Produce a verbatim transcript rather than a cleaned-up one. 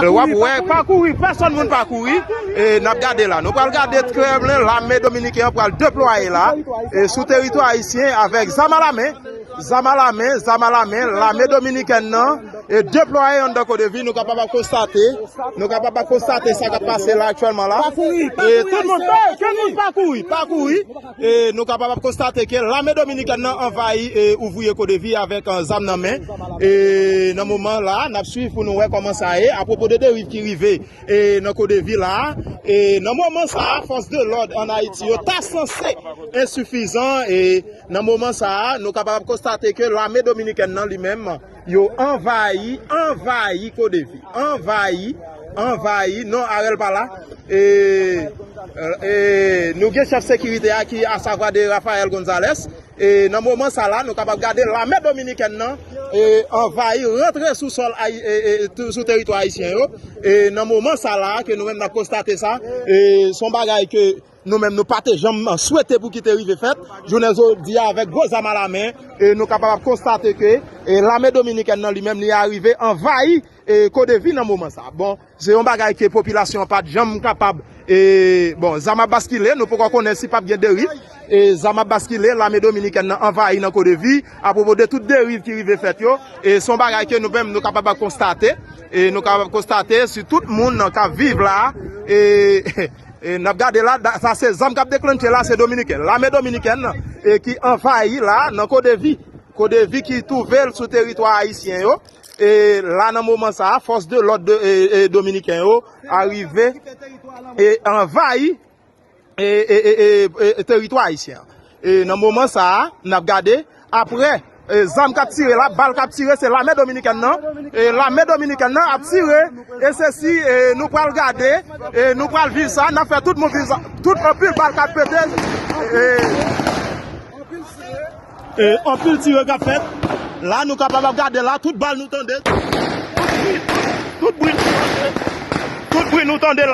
W ap wè, pa kouri, pèsonn moun pa kouri. E n ap gade la. Nou pral gade Kremlin, lame dominiken an pral deplwaye la. E sou teritwa ayisyen avèk zam alamen. Zam alamen, zam alamen, lame dominikèn nan e deplwaye anndan Kodevi. Nou kapab ap konstate, nou kapab ap konstate sa k ap pase la aktyèlman la. E tout moun, ke moun pa kouri, pa kouri. E nou kapab ap konstate ke lame dominikèn nan anvayi e ouvriye Kodevi avèk, eh, zam nan men. E nan moman la, n ap swiv pou nou wè kòman sa ye. Apwopo de deriv ki rive e nan Kodevi la, e nan moman sa a, fòs de lòd ann Ayiti yo ta sanse ensifizan. E nan moman sa a, nou kapab ap konstate ke lame dominikèn nan li menm, yo anvayi, anvayi Kodevi, anvayi, anvayi, non, Arel pa la. E, e nou gen chèf sekirite a ki, asavwa de Rafael Gonzalez. E nan moman sa la, nou kapab gade lame dominikèn nan e anvayi, rantre sou sòl ayi-, e, e, tou-, sou teritwa ayisyen yo. E nan moman sa la, ke nou menm n ap konstate sa, e se yon bagay ke nou menm nou pa te janm swete pou ki te rive fèt. Jounen jodi a, avèk gwo zam alamen, e nou kapab ap konstate ke e lame dominikèn nan li menm, li arive anvayi e Kodevi nan moman sa. Bon, se yon bagay ke popilasyon an pa t janm kapab, e, bon, zam ap baskile, nou poko konnen si p ap gen deriv. E zam ap baskile, lame dominikèn nan anvayi nan Kodevi, apwopo de tout deriv ki rive fèt yo. E se yon bagay ke nou menm nou kapab ap konstate. E nou kapab ap konstate si tout moun k ap viv la, e, e n ap gade la, da-, sa se zam k ap deklannche la, se dominiken. Lame dominikèn e ki anvayi la nan Kodevi. Kodevi ki twouve l sou teritwa ayisyen yo. E la, nan moman sa a, fòs de lòd de, e, e, dominiken yo arive e anvayi e, e, e, e, e, teritwa ayisyen an. E nan moman sa a, n ap gade, apre, e, zam k ap tire la, bal k ap tire, se lame dominikèn nan. E lame dominikèn nan ap tire, e se si, e, nou pral gade, e nou pral viv sa, n ap fè tout moun viv sa. Tout anpil bal k ap pete, e, e, anpil tire k ap fèt. La, nou kapab ap gade la, tout bal nou tande. Tout bri, tout bri nou tande, tout bri nou tande la.